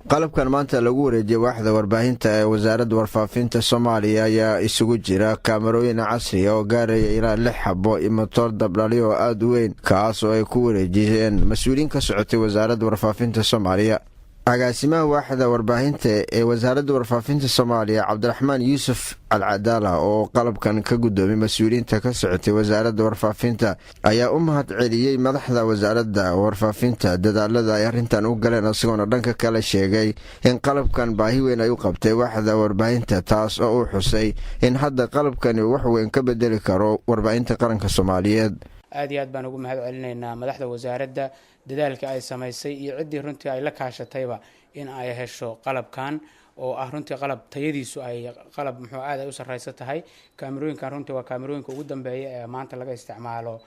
Qalabkan maanta lagu wareejiyay waaxda warbaahinta ee Wasaaradda Warfaafinta Soomaaliya ayaa isugu jira kaamarooyin casriya oo gaaraya ilaa lix xabo iyo matoor dabdhali oo aada u weyn, kaas oo ay ku wareejiyeen mas-uuliyiin ka socotay Wasaaradda Warfaafinta Soomaaliya. Agaasimaha waaxda warbaahinta ee Wasaaradda Warfaafinta Soomaaliya, Cabdiraxmaan Yuusuf Alcadaala, oo qalabkan ka guddoomay mas-uuliyiinta ka socotay Wasaaradda Warfaafinta, ayaa u mahad celiyey madaxda Wasaaradda Warfaafinta dadaalada ay arrintan u galeen, isagoona dhanka kale sheegay in qalabkan baahi weyn ay u qabtay waaxda warbaahinta, taas oo uu xusay in hadda qalabkani wax weyn ka bedeli karo warbaahinta qaranka Soomaaliyeed. Aad iyo aad baan ugu mahad celinaynaa madaxda wasaaradda dadaalka ay samaysay iyo ciddii runtii ay la kaashatayba in ay hesho qalabkan, oo ah runtii qalab tayadiisu ay qalab muxuu aad ay u sarreyso tahay. Kaamirooyinkan runtii waa kaamirooyinka ugu dambeeya ee maanta laga isticmaalo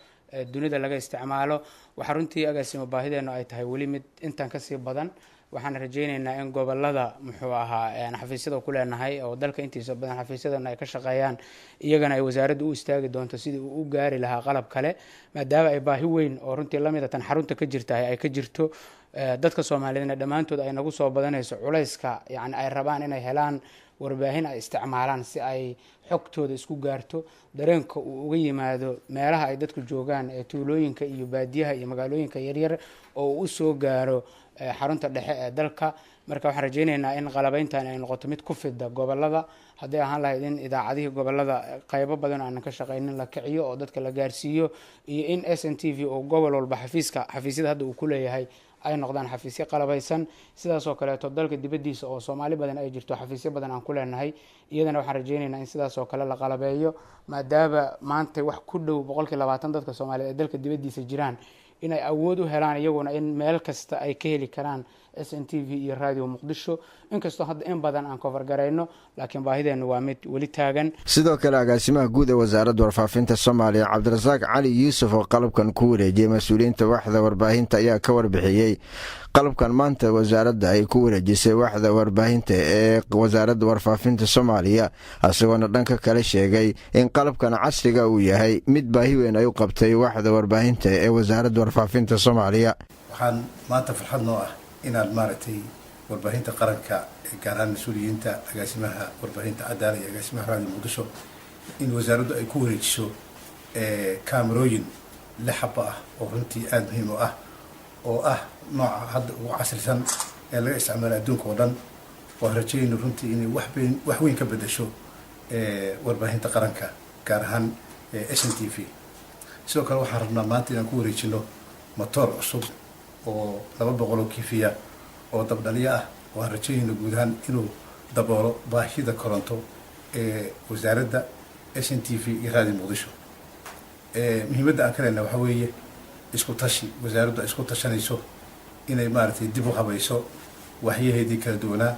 dunida laga isticmaalo. Waxaa runtii, agaasimo, baahideennu ay tahay weli mid intan kasii badan. Waxaan rajeyneynaa in gobolada, muxuu ahaa, xafiisyada ku leenahay oo dalka intiisa badan xafiisyadana ay ka shaqeeyaan, iyagana ay wasaaraddu u istaagi doonto sidii uu u gaari lahaa qalab kale, maadaama ay baahi weyn oo runtii lamida tan xarunta ka jirtahay ay ka jirto dadka Soomaaliyeedna dhammaantood ay nagu soo badanayso culayska, yacni ay rabaan inay helaan warbaahin ay isticmaalaan si ay xogtooda isku gaarto, dareenka uu uga yimaado meelaha ay dadku joogaan ee tuulooyinka iyo baadiyaha iyo magaalooyinka yaryar oo uu usoo gaaro xarunta dhexe ee dalka. Marka waxaan rajeyneynaa in qalabeyntan ay noqoto mid ku fida gobolada, hadday ahaan lahayd in idaacadihii gobolada qaybo badan aanan ka shaqeynin la kiciyo oo dadka la gaarsiiyo, iyo in SNTV oo gobol walba xafiiska xafiisyada hadda uu ku leeyahay ay noqdaan xafiisyo qalabaysan. Sidaasoo kaleeto dalka dibaddiisa oo Soomaali badan ay jirto xafiisyo badan aan ku leenahay, iyadana waxaan rajeyneynaa in sidaasoo kale la qalabeeyo, maadaama maanta wax ku dhow 20% dadka Soomaaliyeed ay dalka dibaddiisa jiraan, inay awood u helaan iyaguna in meel kasta ay ka heli karaan SNTV iyo Radio Muqdisho. Inkastoo hadda in badan aan cover garayno, laakiin baahideennu waa mid weli taagan. Sidoo kale, agaasimaha guud ee Wasaaradda Warfaafinta Soomaaliya, Cabdirasaaq Cali Yuusuf, oo qalabkan ku wareejiyey mas-uuliyiinta waaxda warbaahinta, ayaa ka warbixiyey qalabkan maanta wasaaradda ay ku wareejisay waaxda warbaahinta ee Wasaaradda Warfaafinta Soomaaliya, isagoona dhanka kale sheegay in qalabkan casriga uu yahay mid baahi weyn ay u qabtay waaxda warbaahinta ee Wasaaradda Warfaafinta Soomaaliya. Waxaan maanta farxad noo ah inaad, maaragtay, warbaahinta qaranka, gaar ahaan mas-uuliyiinta, agaasimaha warbaahinta Cadaala iyo agaasimaha Radio Muqdisho, in wasaaraddu ay ku wareejiso kaamarooyin lix xabo ah oo runtii aada muhiim u ah, oo ah nooca hadda ugu casrisan ee laga isticmaalo adduunka oo dhan. Waan rajayayno runtii inay waxweyn wax weyn ka bedesho warbaahinta qaranka, gaar ahaan SNTV. Sidoo kale waxaan rabnaa maanta inaan ku wareejino motoor cusub oo 200 oo kiifiya oo dabdhaliyo ah. Waan rajayayno guud ahaan inuu daboolo baahida koronto ee wasaaradda, SNTV iyo Radio Muqdisho. Muhiimadda aan ka leenaha waxaa weeye isku tashi wasaaraddu ay isku tashanayso inay, maaragtay, dib u habayso waaxyaheedii kala duwanaa.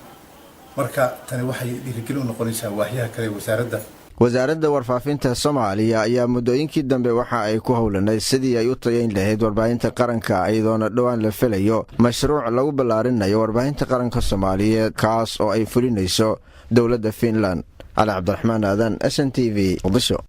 Marka tani waxay dhiirigelin u noqonaysaa waaxyaha kale wasaaradda. Wasaaradda Warfaafinta Soomaaliya ayaa muddooyinkii dambe waxa ay ku howlanayd sidii ay u tayayn lahayd warbaahinta qaranka, iyadoona dhowaan la filayo mashruuc lagu ballaarinayo warbaahinta qaranka Soomaaliyeed, kaas oo ay fulinayso dowladda Finland. Cali Cabdiraxmaan Aadan, SNTV, Muqdisho.